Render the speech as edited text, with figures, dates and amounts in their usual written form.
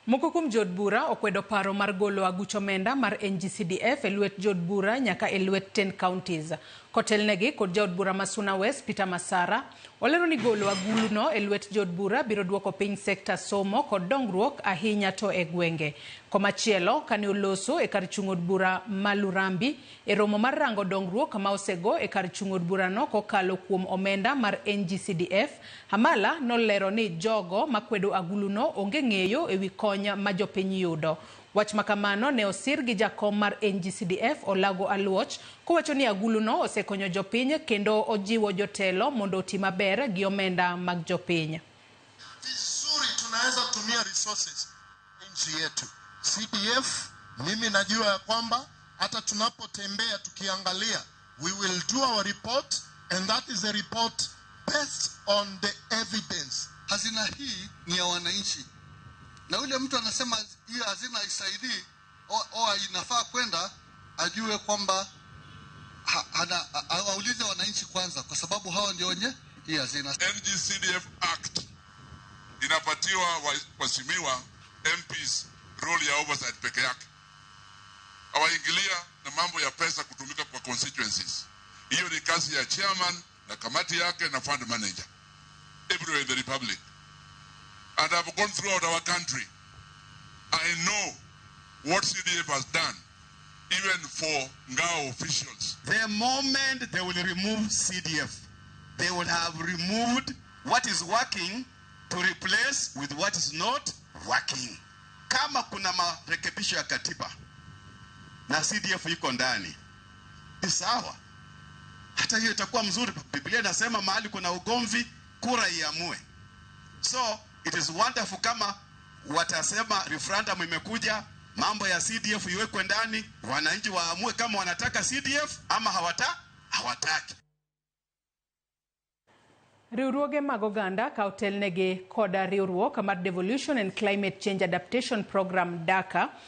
Moko kuom jood bura okwedo paro mar golo aguch omenda mar NGCDF e lwet jood bura nyaka e lwet 10 counties. Kotelnegi kod jaod bura ma Suna West Peter Masara, olero ni golo aguluno e lwet jood bura biro duoko piny sekta somo kod dongruok ahinya to e gwenge. Komachielo, kane oloso e kar chung' od bura ma Lurambi e romo mar rango dongruok ma osego e kar chung' od burano kokalo kuom omenda mar NGCDF, Hamala nolero ni jogo makwedo aguluno onge ng'eyo ewi kony ma jopiny yudo. Wach ma kamano ne osir gi jakom mar NGCDF Olago Aluoch kowacho ni aguluno osekonyo jopiny kendo ojiwo jotelo mondo oti maber gi omenda mag jopiny. Vizuri tunaweza tumia resources nchi yetu. CDF, mimi najua ya kwamba hata tunapotembea tukiangalia, we will do our report and that is a report based on the evidence. Hazina hii ni ya wananchi, na yule mtu anasema hii hazina haisaidii au inafaa kwenda, ajue kwamba aulize wananchi kwanza, kwa sababu hawa ndio wenye hii hazina. NGCDF Act inapatiwa waheshimiwa MPs role ya oversight peke yake, hawaingilia na mambo ya pesa kutumika kwa constituencies. Hiyo ni kazi ya chairman na kamati yake na fund manager everywhere in the republic. And I've gone throughout our country. I know what CDF has done, even for NGAO officials. The moment they will remove CDF, they will have removed what is working to replace with what is not working. Kama kuna marekebisho ya katiba na CDF iko ndani, ni sawa, hata hiyo itakuwa mzuri. Biblia inasema mahali kuna ugomvi, kura iamue. So it is wonderful kama watasema referendum imekuja, mambo ya CDF iwekwe ndani, wananchi waamue kama wanataka CDF ama hawataki. Riwruoge mag oganda ka otelnegi koda riwruok mar Devolution and Climate Change Adaptation Program DACA.